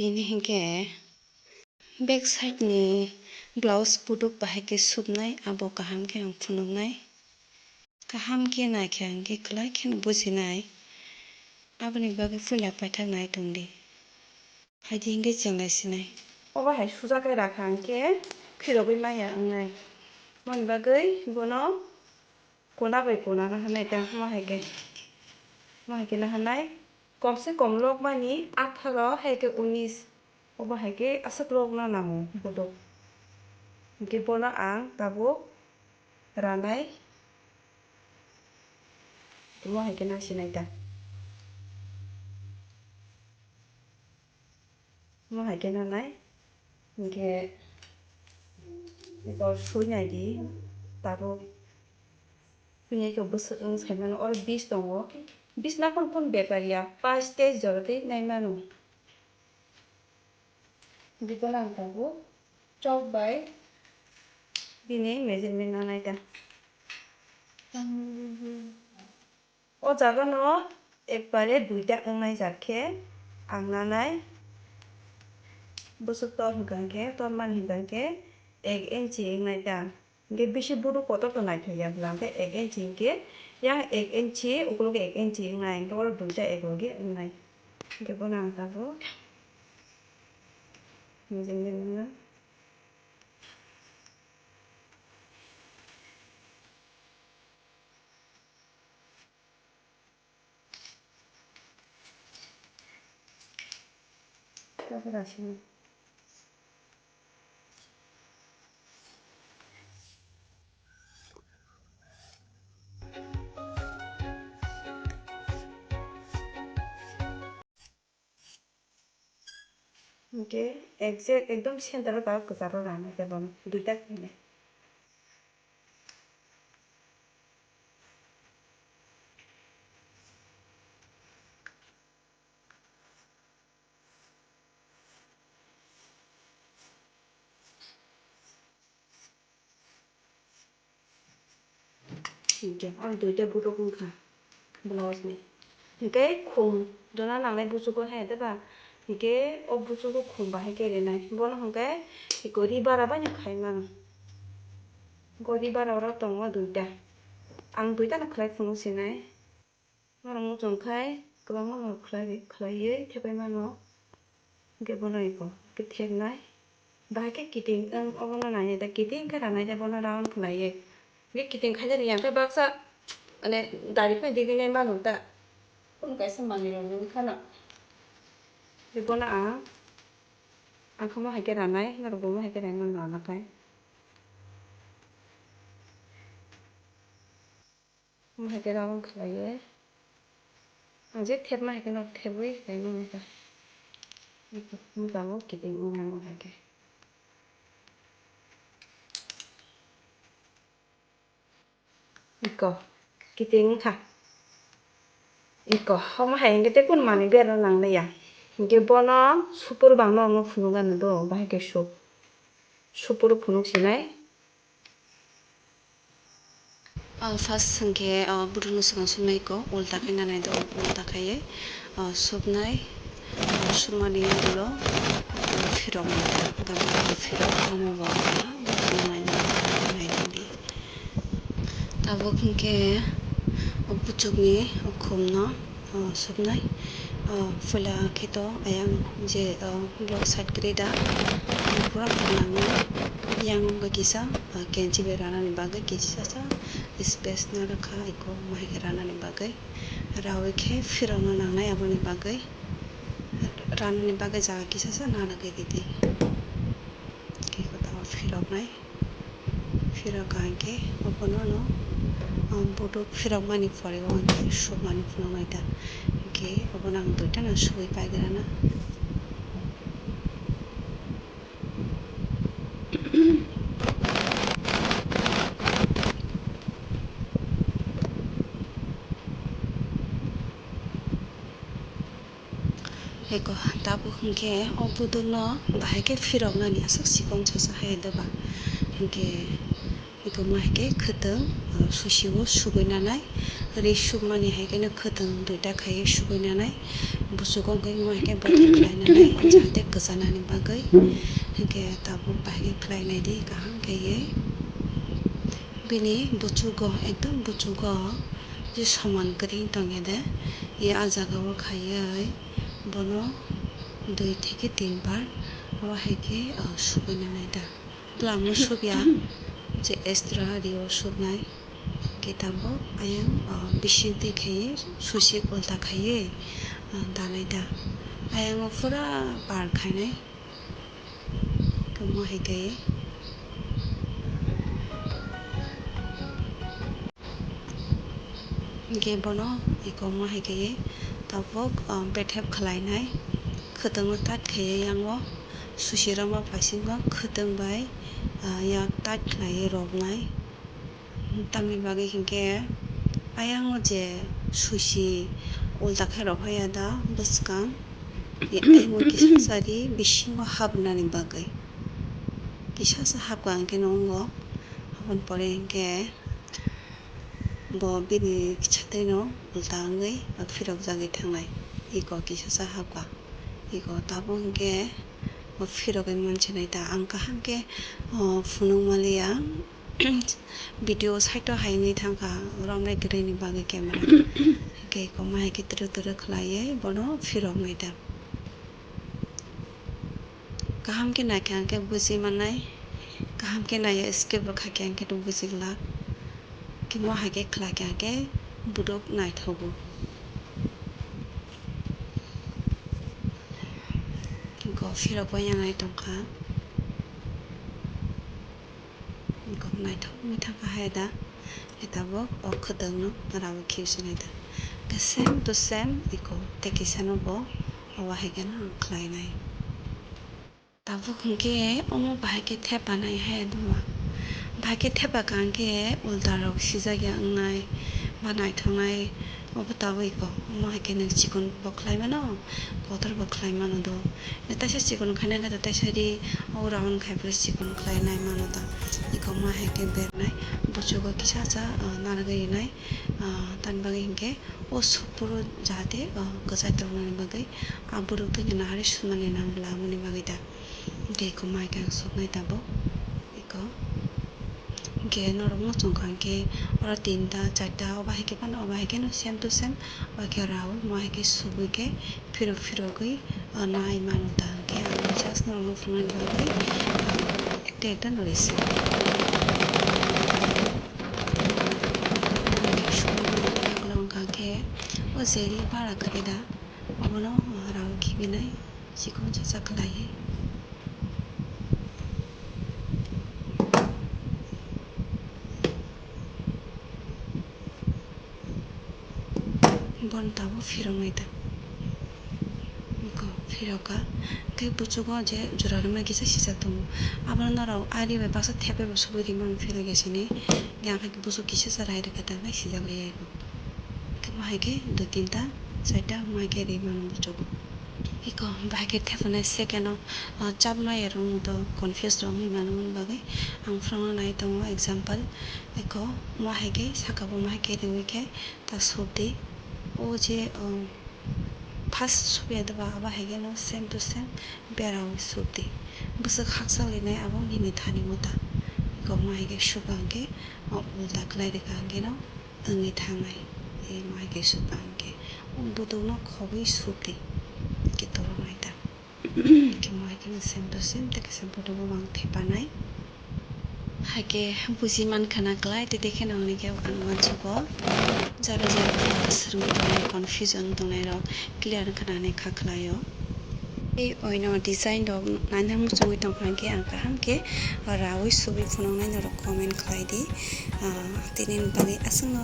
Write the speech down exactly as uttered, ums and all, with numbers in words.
Bini hinkhe back side ni blouse buduk bahai khe supnai, abo kaham khe ang phunuknai. Kaham khe naikha hinkhe kwlai kheno bujinai. Aboni bagwi puila paithak nai tongdi. Haidi hinkhe chenglai sinai. Obo hai suja khe rakha hinkhe phirogwi maya wngnai. Moni bagwi bono kona bai kona naharnai ta, mo hai khe, mo hai khe naharnai. Kom se kom lokmani atharo hai khe unis, obo hai khe aswk lokna nango buduk. Hinkhe bono ang tabuk ranai, mo hai khe nasinai ta. Mo hai khe nanai, hinkhe eko sui nai di, tabuk sui nai khe bwswk wng sai mano, oro bis tongo, bis nakhon khon bepar ya, paste jora twi nai mano. Bikol ang tabuk chok bai bini measurement nanai ta. O jaga no ekbare duita wngnai jak khe ang nanai. Bwswk tor hwnkha khe, tor mani hwnkha khe ek inchi wngnai ta. Hinkhe bisi buru kotor to naithok ya bwla, hinkhe ek inchi hinkhe yang ek inchi, ukulok ek inchi wngnai, hinkhe oro duita ek logi wngnai. Hinkhe bono ang tabuk measurement wngnai. Hinkhe exact ekdom center o tabuk kwcharo rana khe bono duita khainai. Hinkhe o duita buduk wngkha blouse ni. Hinkhe khum jona nangnai buchugo hai de ba. Hinkhe o buchugo khum bahai khe rinai. Bono hinkhe eko ri bara bai no khai mano. Eko ri bara oro tongo duita. Ang duita no khlai phunuk sinai. Norok muchung khai kwbangma norok khlai, khlaiwi thepai mano. Hinkhe bono eko khe thepnai. Bahai khe kiting wng, obono nainai da, kiting khe ranai da, bono round khlaiwi. Hinkhe kiting khaijani yang khe baksa, mane, dari phai digwi nai mano da. Kunu kaisa manwi rok wngwi kheno. Hinkhe bono ang, ang khe mo hai khe ranai, norok bo mo hai khe ranai mano rana khai. Omo hai khe round khlaiwi. Ang je thepma hai khe no thepwi khlai mano kha. Eko, wng tongo kiting wng mano hai khe. Eko, kiting wng kha. Eko, omo hai hwnkhe tei kunu manwi berna nang liya. Hinkhe bono supor bangma wngma phunuknani do, bahai khe sup. Supor phunuk sinai. Ah, first hwnkhe, ah, buthukno swkang sumnai ko, ulta khe nanai do, ulta khaiwi, ah, supnai, ah, sumani ulo, ah, phiroknai, tabuk phirok tamo bo, ah, buthukno nainai, nainai di. Tabuk hwnkhe o buchukni o khumno, o, suknai. O, puila khe to ayang je, o, block side kwrwi da, pura pura nangmani. Yang wngkha kisa, o, kenchi bai ranani bagwi kisa sa space narwkha, eko omo hai khe ranani bagwi. Rawi khe phirokno nangnai aboni bagwi. Ranani bagwi jaga kisa sa narwgwi ridi. Eko tabuk phiroknai. Phirok ka hinkhe obono no, um, buduk phirokmani pore o hinkhe sukmani phunuknai ta. Hinkhe obono ang duita no sugwi paigrana. Eko tabuk hinkhe o budukno bahai khe phiroknani aswk chikon sacha hai doba. Hinkhe eko mo hai khe khwtwng, o, susi o sugwi nanai. Ri sukmani hai kheno khwtwng duita khaiwi sugwi nanai. Buchugo hwnkhe mo hai khe bothai khlainani jahate kwchanani bagwi. Hinkhe tabuk bahai khe khlainai di kaham khe ye. Bini buchugo, ekdom buchugo je soman kwrwi tongya de, ye ah jagao khaiwi bono dui theke tin bar abo hai khe, ah, subui nanai da. Twlamo subya je extra rio subnai. Khe tabuk ayang, ah, bising twi khaiwi susi ulta khaiwi, ah, danai da. Ayang o pura par khainai. Khe mo hai khe. Hinkhe bono eko mo hai khe tabuk, ah, bethep khlainai. Khwtwng o tight khaiwi yang o susi rwma paisingo khwtwng bai, ah, yak tight khlaiwi rwknai. Tamni bagwi hinkhe ayang o je susi ulta khe rwphaiya da bwskang, ya tei mo kisa sari bisingo habnani bagwi. Kisa sa habka hinkhe nw wngo, aboni pore hinkhe bo bini kisa twi no ulta wngwi phirok jagwi thangnai. Eko kisa sa habka. Eko tabuk hinkhe bo phirogwi mansinai da. Ang kaham khe, o, phunuk maliya. Video side o hai wngwi thangkha, romnai kwrwini bagwi camera. Hinkhe eko ma hai khe twrwk twrwk khlaiwi bono phiroknai da. Kaham khe naikha hinkhe buji mannai, kaham khe naiya skip rwkha khe hinkhe buji glak. Khe mo hai khe khlai kha hinkhe buduk naithogo. Go phirok bai yanai tongkha. Eko naithok wngwi thangkha hai da. Tabuk o khwtwng no rawi khibsinai da. Khe same to same eko tei kisa no bo obo hai kheno ang khlainai. Tabuk hinkhe omo bahai khe thepanai hai duma. Bahai khe thepakha hinkhe ulta rok sijak ya wngnai ba naithoknai. Obo tabuk eko, omo hai khe nwng chikon bo khlai mano, kotor bo khlai mano do. Taisa chikon khainai khe taisa ri, o round khai phuru chikon khlai nai mano da. Eko omo hai khe bernai, buchugo kisa sa, ah, narwgwi rinai, ah, tamni bagwi hinkhe o suk phuru jahate, ah, kwchai tongnani bagwi, ah, borok twi nahari sunani nang bwla aboni bagwi da. Hinkhe eko mai khe ang suknai tabuk. Eko. Hinkhe norok muchungkha hinkhe oro tinta, charta, obo hai khe phano, obo hai kheno same to same. Obo khe raui, mo hai khe subui khe phirok phirogwi, o, nai mano ta. Hinkhe ang just norokno phunuknani bagwi, ah, ekta ekta norisi. Hinkhe subui mano ta, ukulok wngkha hinkhe o jeri bara kwrwi da, obono, ah, raui khibinai. Chikon chacha khlaiwi. Bono tabuk phiroknai ta. Eko phirokha. Tei buchugo je jora rwmani kisa sijak tongo. Abono norok ari bai baksa thep bai bo subui rimani phirokya sini. Yang hai buchuk kisa cha rai rwkha ta bai sijak bai ya eko. Tei mo hai khe dui tinta, charta mo hai khe ri mano buchugo. Eko bahai khe thepanai second o, ah, chapnai rok wngtong confuse rok wngwi mano mani bagwi ang phwrwngna nai tongo example. Eko mo hai khe saka bo mo hai khe riwi khe ta sop di. O je, o, first sopya doba abo hai khe no same to same bera o sop di. Bwswk hakchal rinai abo nini thani mota. Eko mo hai khe sopha hwnkhe, o, ulta khlai rwkha hwnkhe no. Wngwi thangnai. Tei mo hai khe sopha hwnkhe o budukno khogwi sop di. Hwnkhe toroknai ta. Hwnkhe mo hai khe same to same tei kisa budukbo ang thepanai. Hai khe buji mankha na klai, tei tei kheno hwnwi khe ang uansukgo. Jara jara swrwngwi tongnai, confusion tongnairok clear wngkha na hwnwi kha khlaio. Tei oino design rok naina muchungwi tongkha hwnkhe ang kaham khe raui subui phunuknai norok comment khlai di. Ah, tini ni bagwi aswkno